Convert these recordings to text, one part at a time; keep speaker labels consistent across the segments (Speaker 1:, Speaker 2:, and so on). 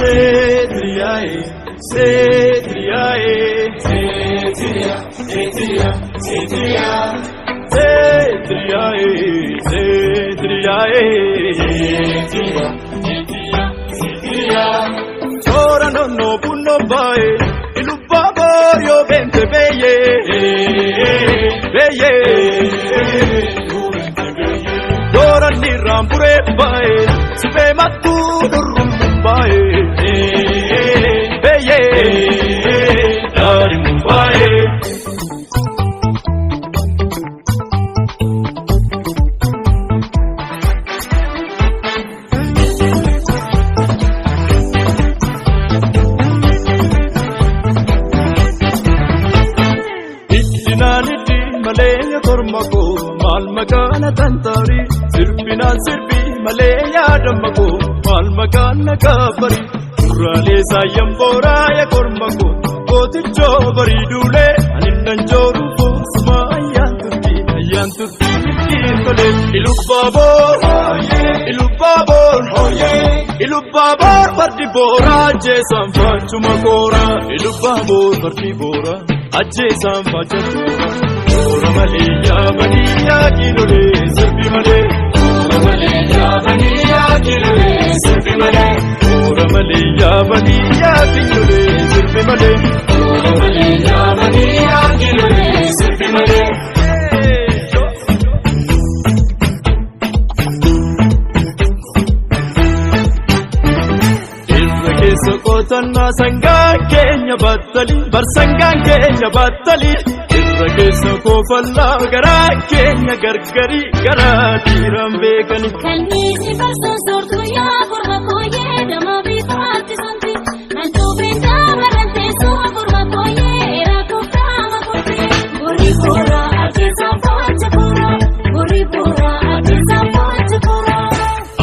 Speaker 1: Seetriyaa'e seetriyaa'e seetriya seetriya seetriya seetriyaa'e seetriyaa'e seetriya seetriya seetriya. Toora nonno bunno baa'e ilubba booriyoo beente beeyee beeyee. Dooranni raamburee baa'e sifee mattuu durrummuun baa'e beeyee daarimuun baa'e. Iddinaan iddi malee korma koo maal maqaan tantaari sirbinaan sirbi malee yaadama koo maal maqaan nakaafari duraalee saayyan booraa ya korma koo gootichoo bariiduulee ani nan jooru foosuma ayyaan turtii ayyaan turtii ittiin tolee ilubbaaboor ilubbaaboor ilubbaaboor fardi booraa ajjeesaan faachuma kooraa ilubbaaboor fardi booraa ajjeesaan faacha kooraa koora malee yaabanii yaakilolee sirbi malee koora malee yaabanii yaakilolee sirbi malee koora malee yaabanii yaakilolee sirbi malee koora malee yaabanii yaakilolee sirbi malee. Irra keessa qotannaa sangaa keenya battalii barsangaan keenya battalii irra keessa koofallaa garaa keenya gargarii garaa dhiiraan beekanii.
Speaker 2: Kalmiisi farsoo soortuu yaa korma kooyee dama bifaatti santi. Mantuubeen daabarran teessoo korma kooyee rakkoo qaama kooti. Borii booraa ajjeesaa faacha kooraa. Borii booraa ajjeesaa faacha kooraa.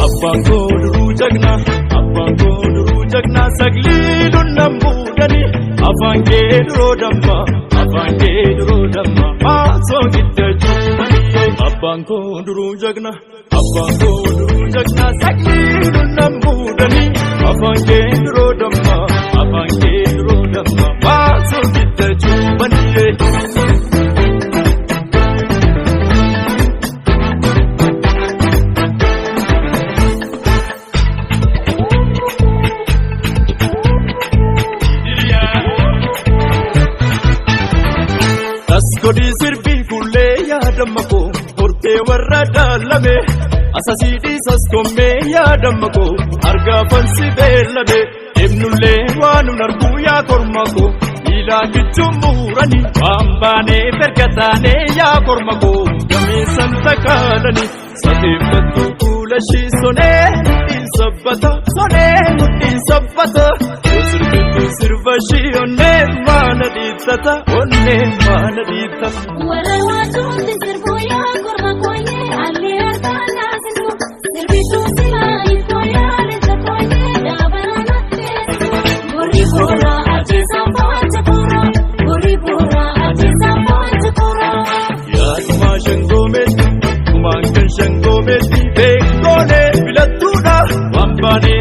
Speaker 1: Abbaan koo duruu jagnaa abbaan koo duruu jagnaa saglii dunnan buudhanii afaan kee duroo damma afaan kee duroo damma maasoo gidda cuubbanii. Abbaan koo duruu jagnaa abbaan koo duruu jagnaa saglii dunnan buudhanii afaan kee duroo damma afaan kee duroo damma maasoo gidda cuubbanii. Tasgodii sirbii kullee yaadama koo hortee warra daalame asasii dhiisas kommee yaadama koo argaa fansi beellame deemnullee waan nun arguu yaa korma koo miilaa kichuun muuranii waan baanee berga taanee yaa korma koo gameessan takaalanii safeeffattuu fuula ishii sonee mudhiin sabbata sonee mudhiin sabbata. Sirbitu sirba ishii onnee maana dhiittata onnee maana dhiittata.
Speaker 2: Warra waajuutti sirbuu yaa korma kooyee allee harkaan naasisu. Sirbituu silaayii kooyaa leenca kooyee dhaabaraan atteessu. Borii booraa ajjeesaa faacha kooraa. Borii booraa ajjeesaa faacha kooraa.
Speaker 1: Yaadumaa shangoomeetti kumaan kan shangoomeetti beektoolee filattuudha waan baanee